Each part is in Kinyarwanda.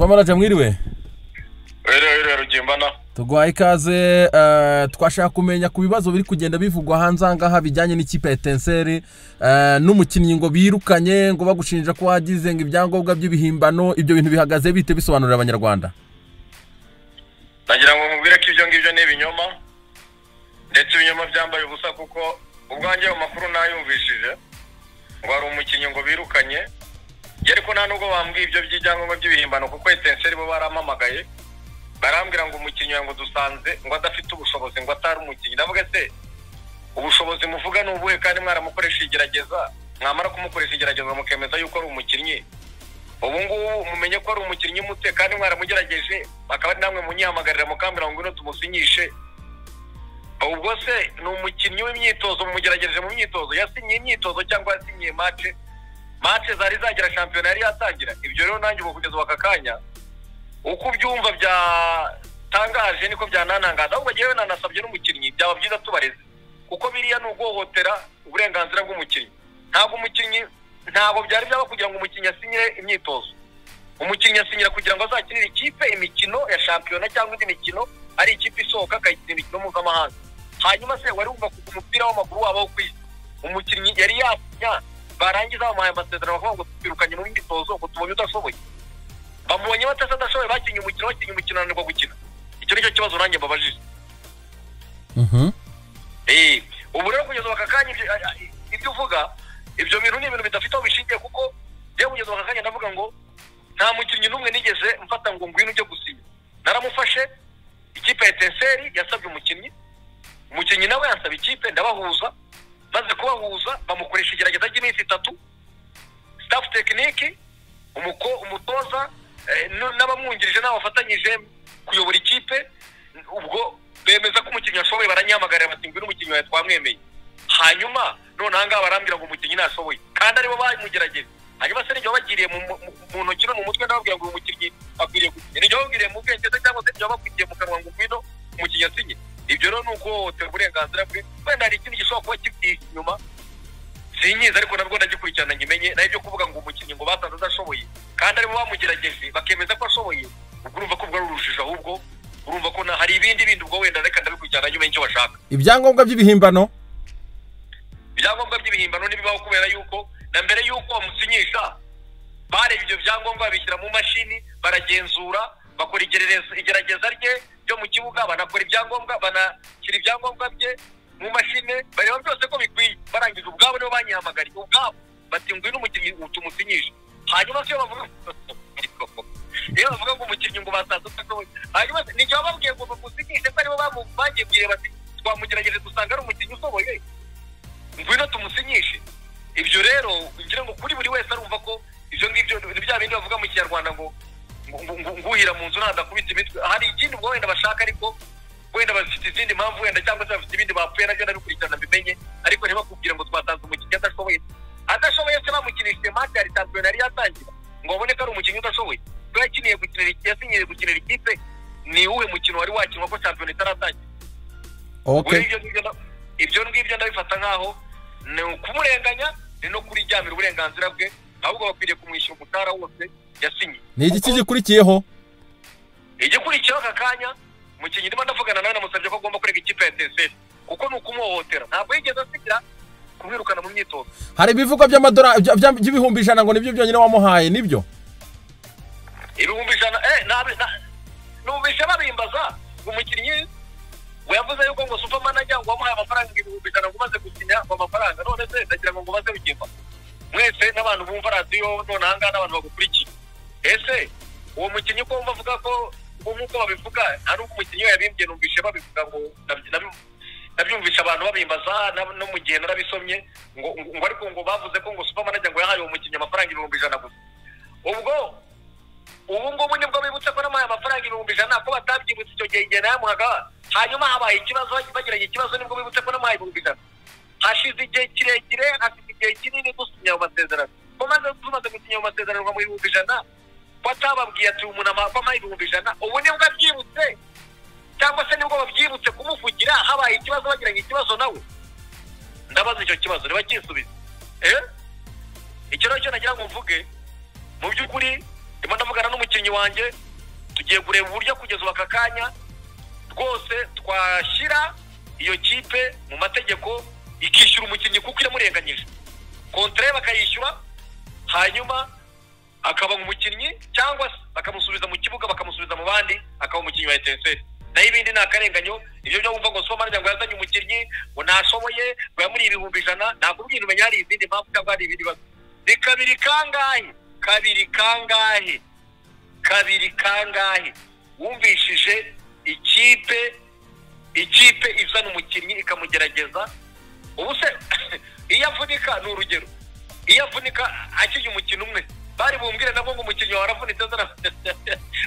Manager, mwiriwe. Wiriwe Rugimbana. Tugwaye ikaze. Twashaka kumenya ku bibazo biri kugenda bivugwa hanze aha ngaha bijyanye n'ikipe ya Etincelle, n'umukinnyi ngo birukanye, ngo bagushinja ko wagize ngo ibyangombwa by'ibihimbano. Ibyo bintu bihagaze bite? Bisobanurira Abanyarwanda. Nagira ngo mubwire ko ibyo ngibyo ni ibinyoma, ndetse ibinyoma byambaye ubusa, kuko ubwanjye ayo makuru nayumvishije ngo hari umukinnyi ngo birukanye, ariko nta nubwo bambwiye ibyo by'ibyangombwa by'ibihimbano, kuko Etincelle bo barampamagaye barambwira ngo umukinnyi ngo dusanze ngo adafite ubushobozi, ngo atari umukinnyi. Ndavuga se ubushobozi muvuga ni ubuhe kandi mwaramukoresha igerageza, mwamara kumukoresha igerageza mukemeza yuko ari umukinnyi? Ubu ngubu mumenye ko ari umukinnyi mute kandi mwaramugerageje, bakaba ari namwe munyihamagarira mukambwira ngo ngwino tumusinyishe? Ubwo se ni umukinnyi w'imyitozo? Mumugerageje mu myitozo, yasinyiye imyitozo cyangwa yasinyiye match? Match zari zagira, shampiyona yari yatangira? Ibyo rero nanjye ubu kugeza aka kanya uko ubyumva byatangaje niko byananangaza. Ahubwo njyewe nanasabye n'umukinnyi, byaba byiza tubareze, kuko biriya ni uguhohotera uburenganzira bw'umukinnyi. Ntabwo umukinnyi, ntabwo byari byaba kugira ngo umukinnyi asinyire imyitozo. Umukinnyi asinyira kugira ngo azakinire ikipe imikino ya shampiyona cyangwa indi mikino, ari ikipe isohoka akayikina imikino mpuzamahanga. Hanyuma se wari wumva kuva umupira w'amaguru wabaho ku isi, umukinnyi yari yasinya, barangiza bamuhaye amasezerano, bakavuga ngo twirukanye mu myitozo, ngo tubonye udashoboye? Bamubonye batase adashoboye? Bakinnye umukino, bakinnye umukino ananirwa gukina. Icyo nicyo kibazo nanjye mbabajije. Ubu rero kugeza aka kanya ibyo uvuga, ibyo bintu ni ibintu bidafite aho bishingiye, kuko njyewe kugeza aka kanya ndavuga ngo nta mukinnyi n'umwe nigeze mfata ngo ngwino ujye gusinya. Naramufashe, ikipe ya Etincelle yasabye umukinnyi, umukinnyi nawe yansaba ikipe, ndabahuza. Maze kubahuza bamukoresha igerageza ry'iminsi 3, staff technique, umutoza n'abamwungirije n'abafatanyije kuyobora ikipe. Ubwo bemeza ko umukinnyi ashoboye, baranyihamagarira bati ngwino, umukinnyi wawe twamwemeye. Hanyuma none aha ngaha barambwira ngo umukinnyi ntashoboye kandi aribo bamugerageza. Hanyuma se nijye wabagiriye mu ntoki no mu mutwe ndababwira ngo uyu mukinnyi akwiriye gusinya? Nijye wababwiriye mu bwenge se, cyangwa se nijye wababwiye mu kanwa ngo ngwino umukinnyi asinye? Ibyo rero ni uguhohotera uburenganzira bwe. Wenda hari ikindi gishobora kuba kibyihishe inyuma sinyizi, ariko nabwo ndagikurikirana nkimenye. Naho ibyo kuvuga ngo umukinnyi ngo basanze adashoboye kandi aribo bamugerageje bakemeza ko ashoboye, ubwo urumva ko ubwo ari urujijo. Ahubwo urumva ko hari ibindi bindi. Ubwo wenda reka ndabikurikirana nyuma icyo bashaka. Ibyangombwa by'ibihimbano? Ibyangombwa by'ibihimbano ntibibaho, kubera yuko na mbere yuko bamusinyisha barebye ibyo byangombwa, babishyira mu mashini, baragenzura, bakora igerageza rye ryo mu kibuga, banakora ibyangombwa, banashyira ibyangombwa bye mu mashini, bareba byose ko bikwiye. Barangije ubwabo nibo banyihamagariye ubwabo bati ngwino umukinnyi tumusinyishe. Hanyuma se iyo bavuga ngo umukinnyi ngo basanze udashoboye, hanyuma se nijye wababwiye ngo bamusinyishe, ko aribo bagiye kureba bati twamugerageje dusanga ari umukinnyi ushoboye, ngwino tumusinyishe? Ibyo rero ngira ngo kuri buri wese arumva ko ibyo ngibyo ni bya bindi bavuga mu Kinyarwanda ngo nguhira mu nzu ntadakubita imitwe. Hari ikindi ubwo wenda bashaka, ariko wenda bafite izindi mpamvu wenda, cyangwa se bafite ibindi bapfuye, nabyo ndabikurikirana mbimenye. Ariko ntibakubwire ngo twatanze umukinnyi adashoboye. Adashoboye se bamukinishije match yari shampiyona yari yatangira ngo babone ko ari umukinnyi udashoboye? Ko yakiniye gukinira, yasinyiye gukinira ikipe, ni uwuhe mukino wari wakinwa ko shampiyona itaratangira? Ibyo ngibyo ndabifata nkaho ni ukumurenganya, ni no kuryamira uburenganzira bwe. Ahubwo bakwiriye kumwishyura umushahara wose yasinye. Ni igiki gikurikiyeho? Igikurikiyeho aka kanya, umukinnyi ndimo ndavugana nawe, namusabye ko agomba kureka ikipe ya Etincelle, kuko ni ukumuhohotera. Ntabwo yigeze asigira kumwirukana mu myitozo. Hari ibivugwa by'amadolari by'ibihumbi 100, ngo nibyo byonyine wamuhaye, nibyo? 100,000, numvise babimbaza ngo umukinnyi ngo yavuze yuko ngo super manager ngo wamuhaye amafaranga 100,000, ngo umaze gusinya ngo amafaranga. None se ndagira ngo ngubaze Rugimba, mwese n'abantu bumva radiyo none aha ngaha n'abantu bagukurikiye, ese uwo mukinnyi ko wumva avuga ko ngo nk'uko babivuga, nta n'ubwo umukinnyi we yabimbye, numvise babivuga ngo nabyumvishe abantu babimbaza no mu gihe narabisomye ngo ariko ngo bavuze ko ngo super manager ngo yahaye uwo mukinnyi amafaranga 100,000 gusa. Ubwo ubu ngubu nibwo bibutse ko namuhaye amafaranga 100,000, ko batabyibutse icyo gihe igihe nayamuhaga? Hanyuma habaye ikibazo, bagiranye ikibazo, nibwo bibutse ko namuhaye 100,000? Hashize igihe kirekire, hashize igihe kinini dusinya ayo masezerano. Ko maze tumaze gusinya ayo masezerano ngo 100,000, ko atababwiye ati umuntu ampaye 100,000? Ubu nibwo abyibutse, cyangwa se nibwo babyibutse kumuvugira habaye ikibazo, bagiranye ikibazo nawe? Ndabaza icyo kibazo ntibakisubize. Icyo rero cyo nagira ngo mvuge mu by'ukuri. Ndimo ndavugana n'umukinnyi wanjye, tugiye kureba uburyo kugeza ubu aka kanya rwose twashyira iyo kipe mu mategeko ikishyura umukinnyi kuko iramurenganyije, kontre bakayishyura, hanyuma akaba umukinnyi cyangwa se bakamusubiza mu kibuga, bakamusubiza mu bandi, akaba umukinnyi wa Etincelle. Naho ibindi ni akarenganyo. Ibyo byo wumva ngo Super Manager ngo yazanye umukinnyi ngo ntashoboye, ngo yamuriye 100,000, ntabwo ubwira umenya hari izindi mpamvu cyangwa hari ibindi bibazo. Ni kabiri kangahe? Kabiri kangahe? Kabiri kangahe wumvishije ikipe izana umukinnyi ikamugerageza? Ubu se iyo avunika, ni urugero, iyo avunika akiri umukino umwe, bari bumbwire nabwo ngo umukinnyi wawe aravunitse,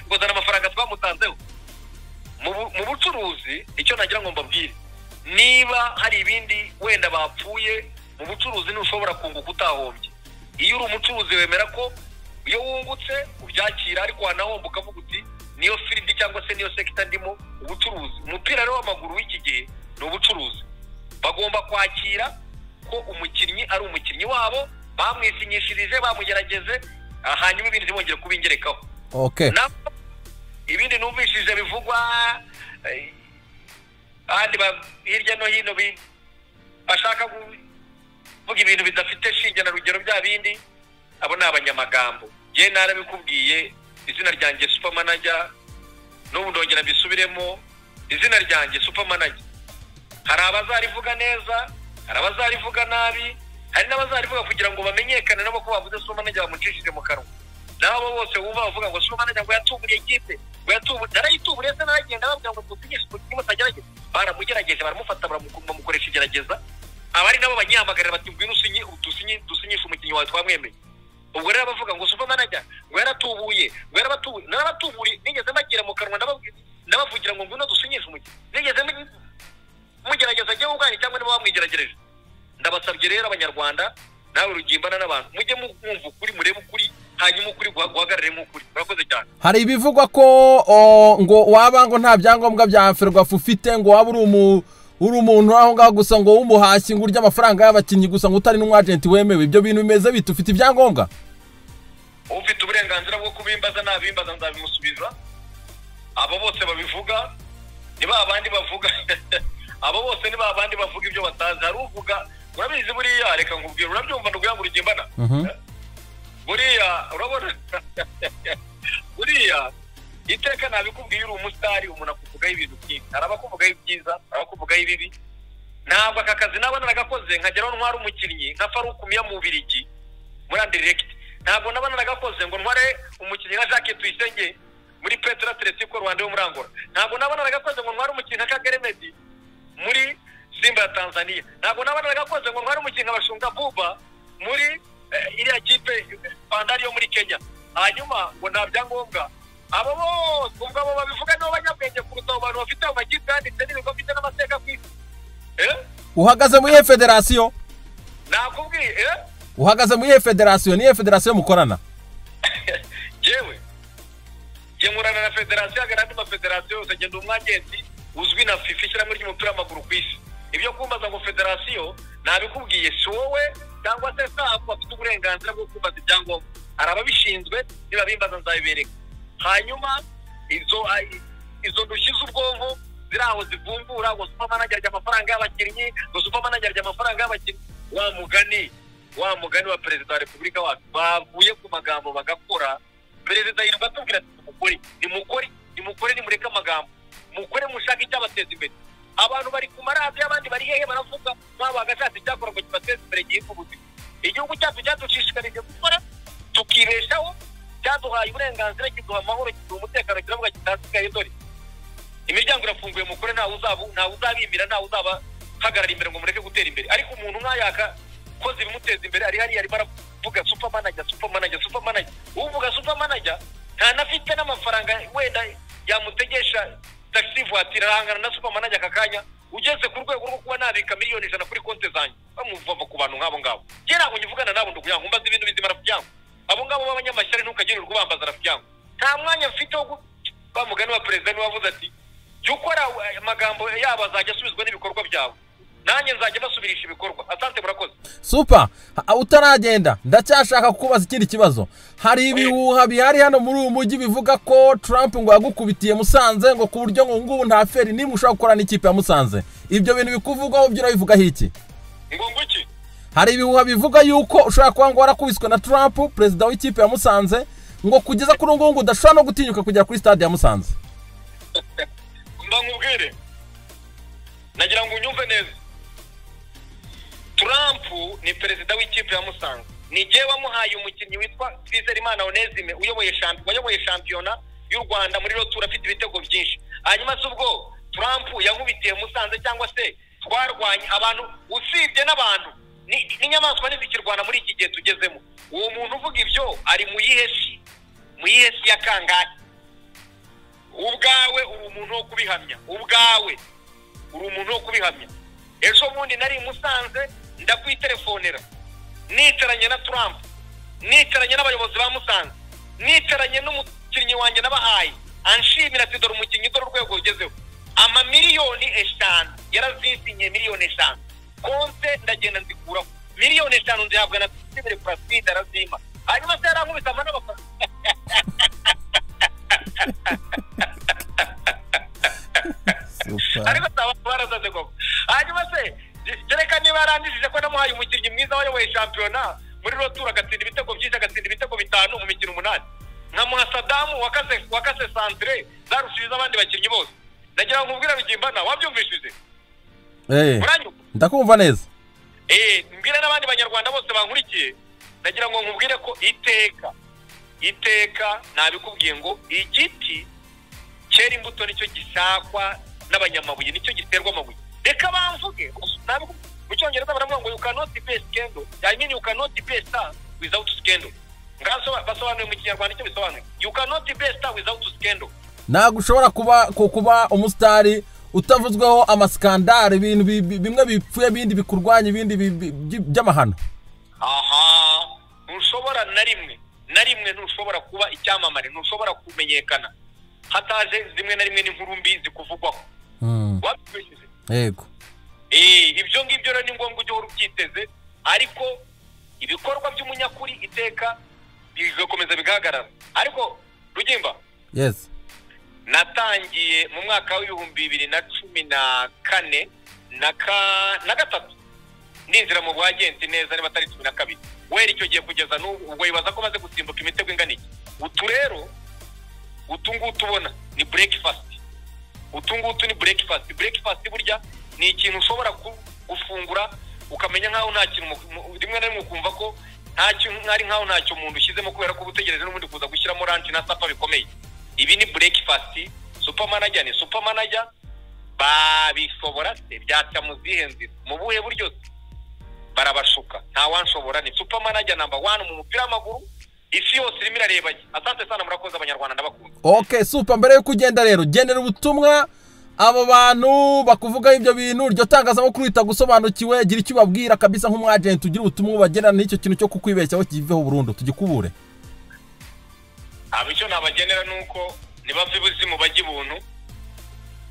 ngo zana amafaranga twamutanzeho. Mu bucuruzi icyo nagira ngo mbabwire, niba hari ibindi wenda bapfuye mu bucuruzi, ntushobora kunguka utahombye. Iyo uri umucuruzi wemera ko iyo wungutse ubyakira, ariko wanahomba ukavuga uti niyo field cyangwa se niyo sector ndimo, ubucuruzi. Umupira rero w'amaguru w'iki gihe ni ubucuruzi. Bagomba kwakira ko umukinnyi ari umukinnyi wabo, bamwisinyishirije, bamugerageze, hanyuma ibindi ntibongere kubingerekaho. Ibindi numvishije bivugwa kandi hirya no hino bashaka kuvuga ibintu bidafite shinge na rugero, bya bindi, abo ni abanyamagambo. Njye narabikubwiye, izina ryanjye Super Manager, n'ubu ndongera mbisubiremo, izina ryanjye Super Manager. Hari abazarivuga neza, hari abazarivuga nabi, hari n'abazarivuga kugira ngo bamenyekane nabo ko bavuze Super Manager bamucishije mu kanwa. Nabo bose wumva bavuga ngo Super Manager ngo yatuburiye ikipe, ngo yatuburiye, narayituburiye se? Naragenda babwira ngo dusinyishe umukinnyi mutagerageza? Baramugerageje, baramufata, bamukoresha igerageza. Abari nabo banyihamagarira bati ngwino usinye, dusinyishe umukinnyi wawe twamwemeye. Ubwo rero bavuga ngo Super Manager ngo yaratubuye, ngo yarabatubuye, narabatuburiye? Nigeze mbagira mu kanwa ndabavugira ngo ngwino dusinyishe umukinnyi? Nigeze mugerageza njyewe ubwanjye cyangwa niba bamwigeragereje? Ndabasabye rero Abanyarwanda, nawe rugimbana n'abantu, mujye mwumva ukuri, murebe ukuri, hanyuma ukuri guhagarare nk'ukuri. Murakoze cyane. Hari ibivugwa ko ngo waba ngo nta byangombwa bya Ferwafa ufite, ngo waba uri umuntu aho ngaho gusa, ngo w'umuhashyi, ngo urya amafaranga y'abakinnyi gusa, ngo utari n'umwagenti wemewe. Ibyo bintu bimeze bite? Ufite ibyangombwa? Ufite uburenganzira bwo kubimbaza, nabimbaza nzabimusubiza. Abo bose babivuga ni ba bandi bavuga, abo bose ni ba bandi bavuga ibyo batazi. Hari uvuga, urabizi buriya, reka nkubwire, urabyumva nduguya ngo urugimbana, buriya urabona buriya iteka nabikubwiye, uri umusitari, umuntu akuvugaho ibintu byinshi. Hari abakuvugaho ibyiza, hari abakuvugaho ibibi. Ntabwo aka kazi naba naragakoze nkageraho ntwara umukinnyi nka Farouk Miya mu Bubiligi muri Anderlecht, ntabwo naba naragakoze ngo ntware umukinnyi nka Jacques Tuyisenge muri Petro Atletico Rwanda yo muri Angola, ntabwo naba naragakoze ngo ntware umukinnyi nka Kagere Meddie muri Simba ya Tanzania, ntabwo naba naragakoze ngo ntware umukinnyi nka Bashunga Buba muri iriya kipe Bandari yo muri Kenya, hanyuma ngo nta byangombwa. Abo bose ubwo abo babivuga nibo banyabwenge kuruta abo bantu bafite ayo makipe yanditse n'ibigo bafite n'amateka ku isi. Uhagaze muri iyihe federasiyo? Nakubwiye. Uhagaze muri iyihe federasiyo? Niyo federasiyo mukorana? Jewe njye nkorana na federasiyo hagarara andi mafederasiyo yose. Ngenda umwagenti uzwi na FIFA, ishyirahamwe ry'umupira w'amaguru ku isi. Ibyo kumbaza ngo federasiyo, nabikubwiye, si wowe cyangwa se sabu bafite uburenganzira bwo kumbaza ibyangombwa. Hari ababishinzwe, nibabimbaza nzabibereka. Hanyuma izo ndushyi z'ubwonko ziri aho zivumbura ngo Super Manager arya amafaranga y'abakinnyi, ngo Super Manager arya amafaranga y'abakinnyi, wa mugani wa perezida wa repubulika wacu, bavuye ku magambo bagakora. Perezida yirirwa atubwira ati nimukore, nimukore, nimukore, nimureke amagambo, mukore mushake icyabateza imbere. Abantu bari ku maradiyo, abandi bari hehe, baravuga nk'abo bagashatse icyakora ngo kibateze imbere, gihe ubuzima. Igihugu cyacu cyadushishikarijwe gukora tukibeshaho, cyaduhaye uburenganzira, kiduha amahoro, kiduha umutekano, kiravuga kitasigaye dore imiryango irafunguye, mukore, ntawe uzabimira, ntawe uzabahagarara imbere ngo mureke gutera imbere. Ariko umuntu nk'ayaka koze ibimuteza imbere ari hariya arimo aravuga Super Manager, Super Manager, Super Manager. Uvuga Super Manager ntanafite n'amafaranga wenda yamutegesha taxi voiture, arahangana na Super Manager aka kanya ugeze ku rwego rwo kuba nabika 100,000,000 kuri konti zanjye. Bamuva ku bantu nk'abo ngabo, njye ntabwo ngivugana nabo. Ndukuyanga mbaza ibintu bizima rafyango. Abo ngabo b'abanyamashyari ntukagirirwa ubambaza rafyango. Nta mwanya mfite wo wa mugani wa perezida niwe wavuze ati jya ukora, amagambo yabo azajya asubizwa n'ibikorwa byawe. Nanjye nzajya basubirisha ibikorwa. Asante, murakoze. Super, utaragenda ndacyashaka kukubaza ikindi kibazo. Hari ibihuha bihari hano muri uyu mujyi bivuga ko Trump ngo yagukubitiye Musanze, ngo ku buryo ngo ngubu nta feri nimwe ushobora gukora n'ikipe ya Musanze. Ibyo bintu bikuvugwaho byo urabivugaho iki? Ngo nguki? Hari ibihuha bivuga yuko ushobora kuba ngo warakubiswe na Trump, perezida w'ikipe ya Musanze, ngo kugeza kuri ubu ngubu udashobora no gutinyuka kugera kuri stade ya Musanze. Mba nkubwire, nagira ngo unyumve neza. Trump ni perezida w'ikipe ya Musanze, ni jye wamuhaye umukinnyi witwa Twizerimana Onesime wayoboye shampiyona y'u Rwanda muri retour afite ibitego byinshi. Hanyuma se ubwo Trump yankubitiye Musanze cyangwa se twarwanye abantu, usibye n'abantu n'inyamaswa ntizikirwana muri iki gihe tugezemo. Uwo muntu uvuga ibyo ari mu yihe si? Mu yihe si ya kangahe? Ubwawe uri umuntu wo kubihamya, ubwawe uri umuntu wo kubihamya. Ejo bundi nari Musanze ndakwitelefonera, nicaranye na Trump, nicaranye n'abayobozi ba Musanze, nicaranye n'umukinnyi wanjye nabahaye, anshimira ati dore umukinnyi, dore urwego ugezeho. Ama 5 miliyoni yarazisinyiye, 5 miliyoni konte ndagenda nzikuraho, 5 miliyoni nzihabwa na Sibire Placide arazima. Hanyuma se yarankubise ama n'amafaranga. Super. Ariko barazaze koko. Hanyuma se kereka niba yarandishije ko namuhaye umukinnyi mwiza wayoboye shampiyona muri retour, agatsinda ibitego byinshi, agatsinda ibitego 5 mu mikino 8, nkamuha Sadamu wakase centre zarushije abandi bakinnyi bose. Ndagira ngo nkubwire Rugimbana, wabyumvishije? Uranyumva? Ndakumva neza. Mbwira n'abandi banyarwanda bose bankurikiye, ndagira ngo nkubwire ko iteka iteka nabikubwiye ngo igiti cyera imbuto nicyo gishakwa n'abanyamabuye, nicyo giterwa amabuye. Reka bamvuge. Mu cyongereza baravuga ngo "You cannot be a scandal, I mean, you cannot be a star without scandal." Ngaso basobanuye mu kinyarwanda icyo bisobanuye: "You cannot be a star without scandal." Ntabwo ushobora kuba umusitari utavuzweho amaskandare, ibintu bimwe bipfuye, ibindi bikurwanya, ibindi by'amahano. Aha, ntushobora na rimwe na rimwe, ntushobora kuba icyamamare, ntushobora kumenyekana hataje zimwe na rimwe n'inkuru mbi zikuvugwaho. Wabyumvishije? Yego. Ibyo ngibyo rero ni ngombwa ujye uhora ubyiteze, ariko ibikorwa by'umunyakuri iteka bigakomeza bigahagarara. Ariko Rugimba, Yes. natangiye mu mwaka w'2014 na gatatu ninjira mu bwagenti neza, niba atari 12. Wera icyo gihe kugeza n'ubu, ubwo wibaza ko maze gusimbuka imitego ingana iki? Utu rero, utu ngutu ubona ni breakfast, utu ngutu ni breakfast. Breakfast burya ni ikintu ushobora gufungura ukamenya nkaho nta kintu, rimwe na rimwe ukumva ko nta kintu, ari nkaho ntacyo umuntu ushyizemo, kubera ko uba utegereje n'ubundi kuza gushyiramo lunch na supper bikomeye. Ibi ni breakfast. Super manager ni super manager. Babishobora se? Byaca mu zihe nzira, mu buhe buryo se? Barabashuka, ntawanshobora. Ni super manager number one mu mupira w'amaguru, isi yose irimo irareba. Asante sana, murakoze abanyarwanda, ndabakunda. Ok, super. Mbere yuko ugenda rero, genera ubutumwa abo bantu bakuvugaho ibyo bintu, iryo tangazamakuru ritagusobanukiwe, gira icyo ubabwira kabisa nk'umwagenti, ugira ubutumwa ubagenera n'icyo kintu cyo kukwibeshyaho kiveho burundu, tugikubure. Aba icyo nabagenera ni uko nibava ibuzimu bajya ibuntu,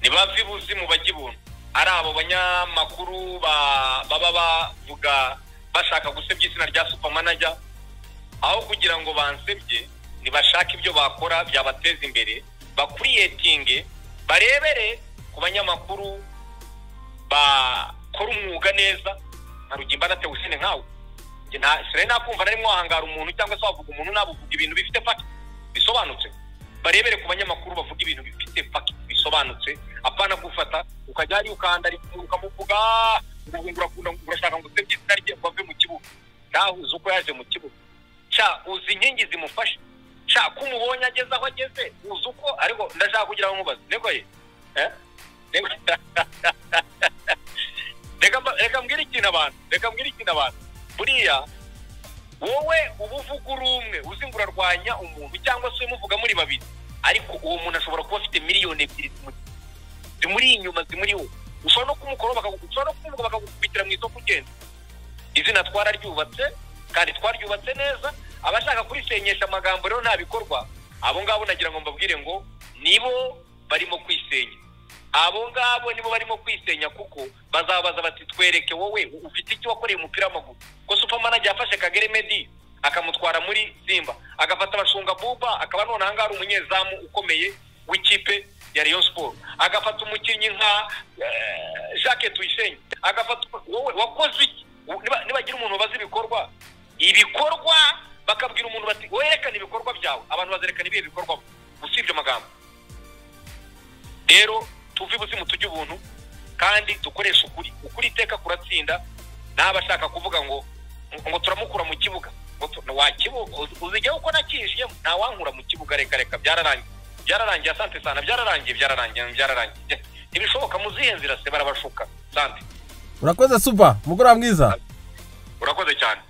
nibava ibuzimu bajya ibuntu. Ari abo banyamakuru baba bavuga bashaka gusebya izina rya super manager, aho kugira ngo bansebye nibashake ibyo bakora byabateza imbere, bakuriyetinge, barebere ku banyamakuru bakora umwuga neza nka Rugimba na Teusine nkawe. Njye nta sinari nakumva nari mwahangara umuntu cyangwa se wavuga umuntu nabuvuga ibintu bifite fact bisobanutse. Barebere ku banyamakuru bavuga ibintu bifite fact bisobanutse, apana gufata ukajya hariya ukanda ukamuvuga ngo urakunda, urashaka ngo usebye izina rye ngo ave mu kibuga. Ntahuze uko yaje mu kibuga, ca uzi inkingi zimufasha, ca ko umubonye ageze aho ageze, uzi uko. Ariko ndashaka kugira ngo nkubaze, niko ye, reka mbwire ikintu abantu, reka mbwire ikintu abantu. Buriya wowe uba uvuga uri umwe, uzi ngo urarwanya umuntu cyangwa se umuvuga muri babiri, ariko uwo muntu ashobora kuba afite 2 miliyoni zimuri inyuma, zimuriho. Ushobora no kumukoraho ushobora no kumuvuga bakagukubitira mu isoko ugenda. Izina twararyubatse kandi twaryubatse neza. Abashaka kurisenyesha amagambo rero nta bikorwa, abo ngabo nagira ngo mbabwire ngo nibo barimo kwisenya. Abo ngabo nibo barimo kwisenya, kuko bazabaza bati twereke wowe ufite icyo wakoreye umupira w'amaguru. Ko Supermanager yafashe Kagere Medi akamutwara muri Simba, agafata Abashunga Buba akaba none ahangaha ari umunyezamu ukomeye w'ikipe ya Rayon Sport, agafata umukinnyi nka Jacques Tuyisenge, agafata, wowe wakoze iki? Nibagira umuntu bazi ibikorwa, ibikorwa bakabwira umuntu bati werekane ibikorwa byawe, abantu bazerekana ibihe bikorwa usibye amagambo. Rero tuve ibuzimu tujye ubuntu, kandi dukoreshe ukuri. Ukuri iteka kuratsinda. N'abashaka kuvuga ngo turamukura mu kibuga, wakibuga uzijyaho uko nakinjiyemo, ntawankura mu kibuga, reka reka, byararangiye, byararangiye, asante sana, byararangiye, byararangiye, byararangiye, ntibishoboka. Muzihe nzira se barabashuka? Sante. Urakoze Super, umugoroba mwiza. Urakoze cyane.